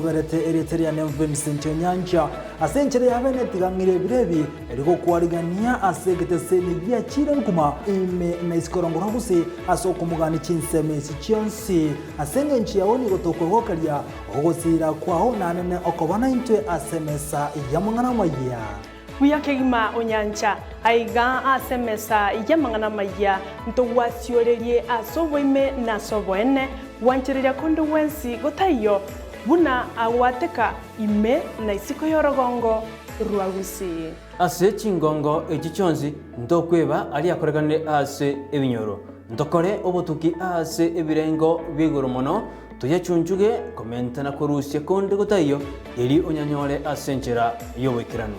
oberete erieta riane Vincent Onyancha. Ase enchera ya bene tiga ng'ire ebiro ebi erio gokwarigania ase egeteseni gia chiira nkuma ime na isiko rongo rwa gusii ase okomogania chinsemo echi chionsi. Ase engencho yao nigo tokwegokeria ogosiira kwao nanene okoba naintwe ase emesa y'amang'ana amayia. Buya kegima Onyancha, aiga ase emesa y'amang'ana amayia, ntogwasiorerie ase oboime na ase oboene, gwanchereria konde gwensi gotaiyo, buna agwateka ime na isiko y'orogongo rwa Gusii. Ase chingongo echi chionsi ntokweba aria akorekanire ase ebinyoro. Ntokore obotuki ase ebirengo bia igoro mono, toyachunchuge komenta na korusia konde gotaiyo, erio onyanyore ase enchera y'oboikeranu.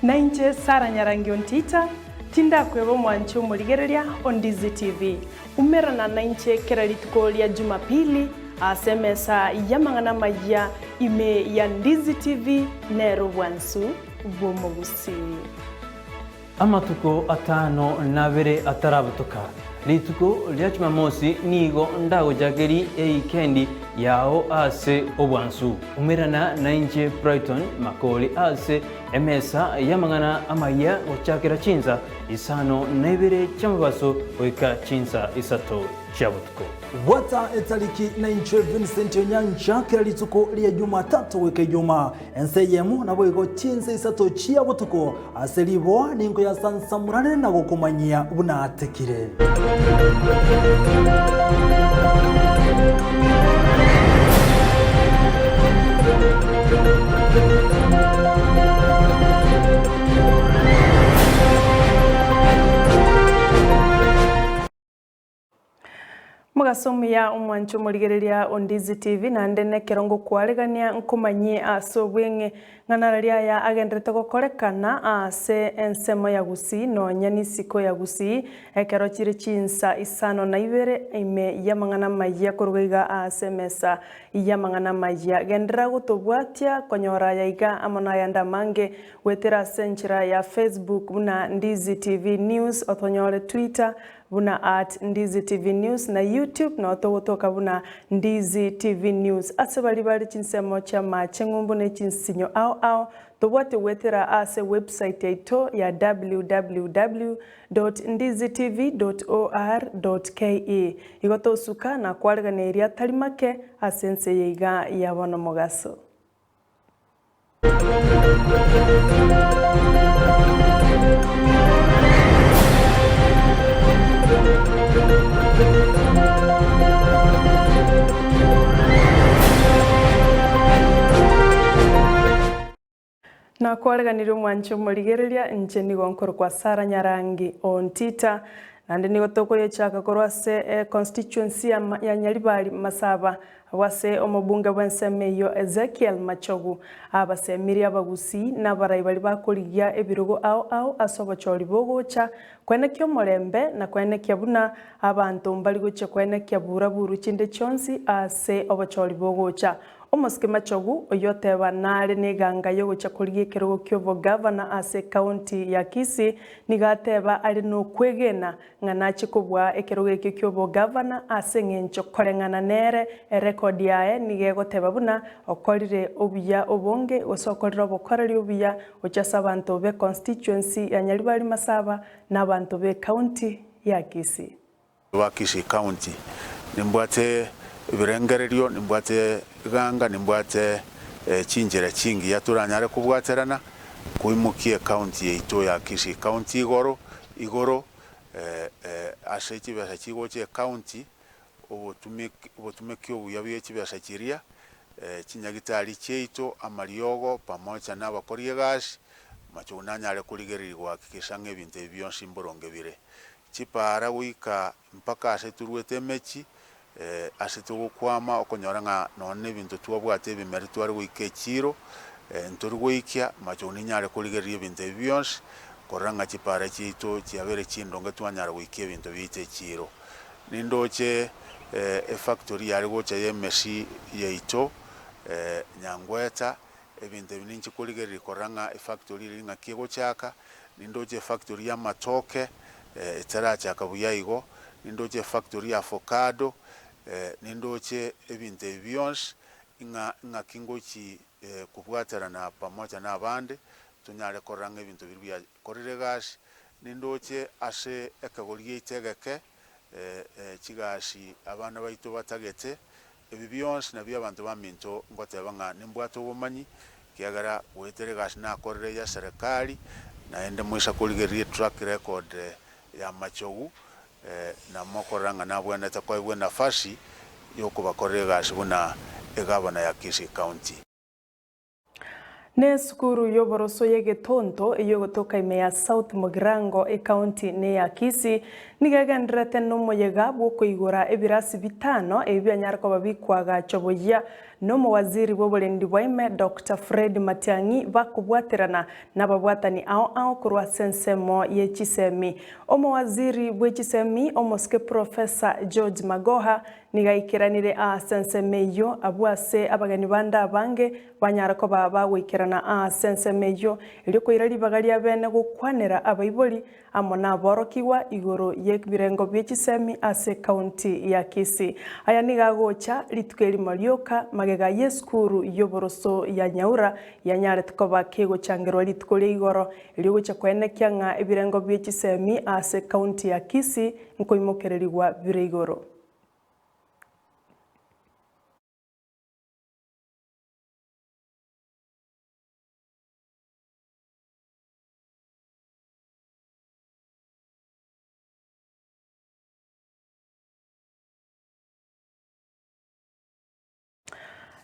Nainche Sarah Nyarangi Ontita, tindakweba omwanchi omorigereria o Ndizi TV. Umerana nainche kera rituko ria Jumapili ase emesa y'amang'ana amayia ime ya Ndizi TV nere obwansu bw'omogusii. Amatuko atano na abere atarabutoka, rituko ria Jumamosi nigo ndagochakerie eikendi yao ase obwansu. Umerana nainche Brighton Makori ase emesa y'amang'ana amayia gochakera chinsa isano na ibere chi'omobaso goika chinsa isato chia botuko. Bwata etariki nainche Vincent Onyancha kera rituko ria Jumatatu goika Ijumaa Ense eyemo naboigo chinsa isato chia botuko, ase riboa ninkoyasansamorane na gokomanyia buna atekire. Mogaso omuya omwanche omorigereria o Ndizi TV naende nekero ngokwaregania nkomanyie ase obweng'e ng'a narari aya agenderete gokorekana ase ensemo ya Gusii nonya nisiko ya Gusii ekero chire chinsa isano na ibere ime y'amang'ana amayia koruga iga ase emesa y'amang'ana amayia. Genderera gotobwatia konyora aya iga amo nayande amange goetera ase enchera ya Facebook buna Ndizi TV News otonyore Twitter Buna at Ndizi TV News na YouTube nao togotoka buna Ndizi TV News. Ase baria bare chinsemo chi'amache ng'umbu ne chinsinyo ao ao, tobwate goetera ase website yaito ya www dot ndizitv dot or dot ke. Igo tosuka na kwareganeria atari make ase ense eye iga ya bono mogaso. Nakwareganirie omwanche omorigereria, inche nigo nkorokwa Sarah Nyarangi Ontita, naende nigo tokoyechaka korwa ase econstituency ya Nyaribari Masaba, Agwo ase omobunge bw'ensemo eyio Ezekiel Machogu abasemirie abagusii na abarai baria bakorigia ebirogo ao ao ase obochori bogocha kwenekia omorembe na kwenekia buna abanto mbari gochia kwenekia buraburu chinde chionsi ase obochori bogocha. Omosike Machogu, oyio oteba nare neganga y'ogochia korigia ekerogo ki'obogavana ase ekaunti ya Kisii, nigo ateba are nokwegena ng'a nachie kobua ekerogo ekio ki'obogavana ase engencho koreng'ana nere erekodi yaye nigo egoteba buna okorire obuya obonge gose okorire obokoreri obuya gochia ase abanto be constituency ya Nyaribari Masaba na abanto be county ya Kisii. Ba Kisii County nimbwate ebirengererio, nimbwate eganga, nimbwate chinchera chingiya toranyare kobwaterana koimokia ecounty yaito ya Kisii County igoro igoro ase chibesa chigocha ecounty obotumeki obuya bwe chibesa chiria, chinyagitari chiaito, amariogo pamoja na abakori egasi, mache buna nanyare korigereria gohakikisha ng'a ebinto ebi bionsi mboronge bire. Chipaara goika mpaka ase toruete emechi, ase togokwama okonyora ng'a nonya na ebinto twabwate ebimeri tware goika echiiro, ntori goikia, mache buna inyare korigereria ebinto ebi bionsi, korora ng'a chipaara chiaito chiabeire chindonge twanyara goikia ebinto biaito echiiro. Nindoche efactory yare gocha y'emesi yaito Nyangweta, ebinto ebi ninche korigereria korora ng'a efactory eria ng'aki egochaka, nindoche efactory y'amatoke etarachaka buya igo, nindoche efactory ya avocado, nindoche ebinto ebi bionsi. Ing'a ng'aki ngochi kobwaterana pamoja na abande, tonyare korora ng'a ebinto biria biakorire egasi, nindoche ase ekegori giaito egeke, chigasi abana baito batagete, ebi bionsi nabio abanto baminto ngoteba ng'a nimbwate obomanyi, ekiagera goetera egasi nakorire ya serikali, naende moisa korigereria etrack record ya Machogu, na mokorora ng'a nabwenerete koegwa enafasi y'okobakorera egasi buna egavana ya Kisii County. Nesukuru y'oboroso y'egetonto eyio egotoka ime ya South Mugirango ecounty neya Kisii nigo egendererete nomoyega bw'okoigora ebirasi bitano ebi bianyare koba bikoagachwa boyia nomowaziri bw'oborendi bwa ime Doctor Fred Matiang'i bakobwaterana nababwatani ao ao korwa ase ensemo ye chisemi. Omowaziri bwe chisemi omosike Professor George Magoha nigo aikeranire aase ensemo eyio abwo ase abageni bande abange banyare koba bagoikerana aase ensemo eyio erio koira ribaga ria bene gokwanera abaibori amo naborokigwa igoro y'ebirengo bie chisemi ase ekaunti ya Kisii. Aya nigo agocha rituko erimo rioka magega y'esukuru y'oboroso ya Nyaura yanyarete koba kegochangerwa rituko ria igoro erio gocha koenekia ng'a ebirengo bie chisemi ase ekaunti ya Kisii nkoimokererigwa bire igoro.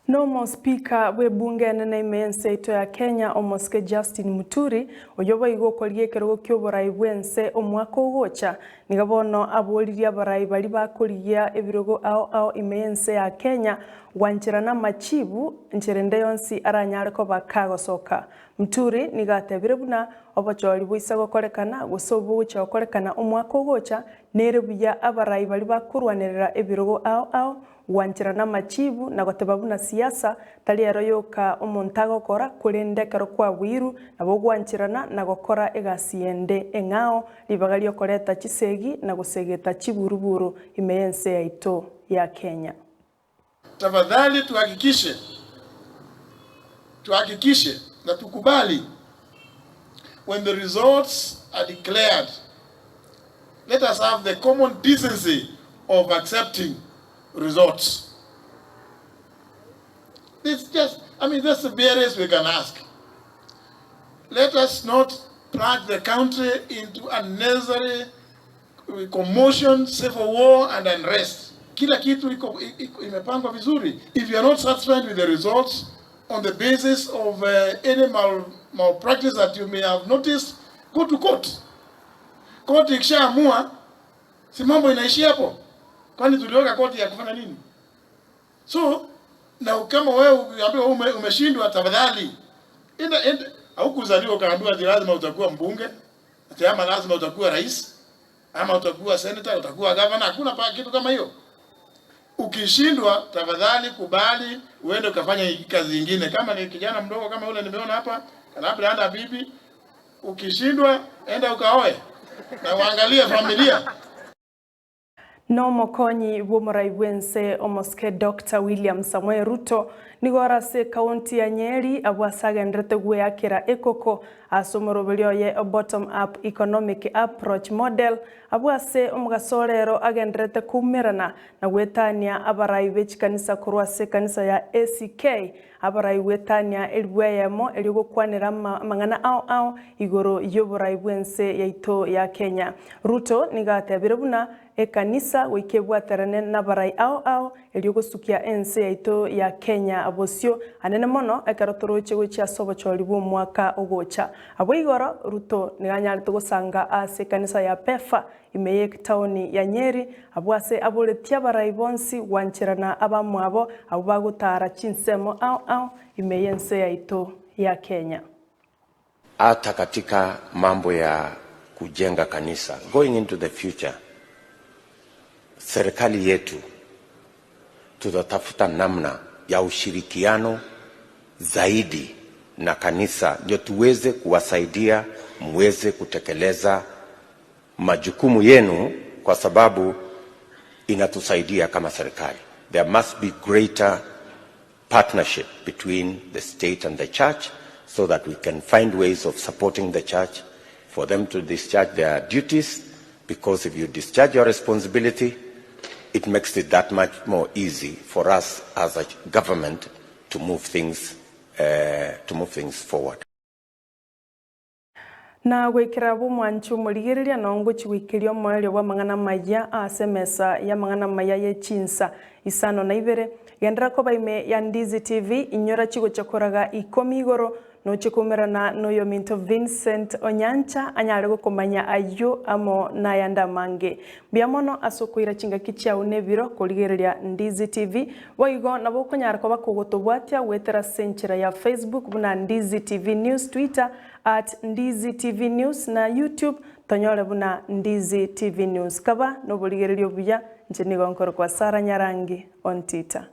Nomospika bw'ebunge enene ime y'ense yaito ya Kenya, omosike Justin Muturi, oyio boigo okorigia ekerogo ki'oborai bw'ense omwaka ogocha, nigo bono aboririe abarai baria bakorigia ebirogo ao ao ime y'ense ya Kenya gwancherana amachibu nchera ende yonsi aranyare koba kagosoka. Muturi nigo atebire buna obochori boisa gokorekana gose obogochia gokorekana omwaka ogocha, nere buya abarai baria bakorwanerera ebirogo ao ao gwancherana amachibu na goteba buna siasa tari ero yoka omonto agokora korende ekero kwabuirwe nabo ogwancherana na gokora egasi ende eng'ao ribaga riokoreta chisegi na gosegeta chiburuburu ime y'ense yaito ya Kenya. Tafadhali tuhakikishe tuhakikishe na tukubali when the results are declared let us have the common decency of accepting results. It's just, I mean, that's the barest we can ask. Let us not plunge the country into unnecessary commotion, civil war and unrest. Kila kitu iko, iko imepangwa vizuri. If you are not satisfied with the results on the basis of uh, any mal, malpractice that you may have noticed, go to court. Koti ikishaamua, si mambo inaishia hapo? Kwani tuliweka koti ya kufanya nini? So na kama wewe ukiambiwa ume, umeshindwa, tafadhali enda enda, haukuzaliwa ukaambiwa ati lazima utakuwa mbunge ati ama lazima utakuwa rais ama utakuwa senator, utakuwa governor. Hakuna pa kitu kama hiyo. Ukishindwa, tafadhali kubali uende ukafanya kazi nyingine. Kama ni kijana mdogo kama yule nimeona hapa, labda hana bibi, ukishindwa enda ukaoe na uangalie familia. Nomokonyi bw'omorai bw'ense omosike Doctor William Samoei Ruto nigo ore ase ekaunti ya Nyeri abwo ase agenderete gweakera ekoko ase omoroberi oye o Bottom Up Economic Approach Model abwo ase omogaso orero agenderete koumerana na gwetania abarai be chikanisa korwa ase ekanisa ya ACK Abarai gwetania elifu eyemo erio gokwanera amang'ana ao ao igoro y'oborai bw'ense yaito ya Kenya. Ruto nigo atebire buna ekanisa goika ebwaterane nabarai ao ao erio gosukia ense yaito ya Kenya bosio anene mono ekero toroche gochia ase obochori bw'omwaka ogocha. Abwo igoro Ruto nigo anyarete gosanga ase ekanisa ya Pefa Ime y'etaoni ya Nyeri, abwo ase aboretie abarai bonsi gwancherana abamwabo abwo bagotaara chinsemo ao ao ime y'ense yaito ya Kenya. Hata katika mambo ya kujenga kanisa, going into the future, serikali yetu tutatafuta namna ya ushirikiano zaidi na kanisa ndio tuweze kuwasaidia muweze kutekeleza majukumu yenu, kwa sababu inatusaidia kama serikali. There must be greater partnership between the state and the church so that we can find ways of supporting the church for them to discharge their duties because if you discharge your responsibility it makes it that much more easy for us as a government to move things, uh, to move things forward. Na goikera bw'omwanchi omorigereria nao ngochia goikeria omoerio bw'amang'ana amaya ase emesa y'amang'ana amaya ye chinsa isano na ibere. Genderera koba ime ya Ndizi TV, inyora chigochia koraga ikomi igoro, nochie koumerana noyominto Vincent Onyancha anyare gokomanya ayio amo nayande amange. Mbuya mono ase okoira chingaki chiao nebiro korigereria Ndizi TV. Boigo nabo okonyara koba kogotobwatia goetera ase enchera ya Facebook buna Ndizi TV News, Twitter at Ndizi TV News na YouTube tonyore buna Ndizi TV News. Kaba noborigereria obuya, inche nigo nkorokwa Sarah Nyarangi Ontita.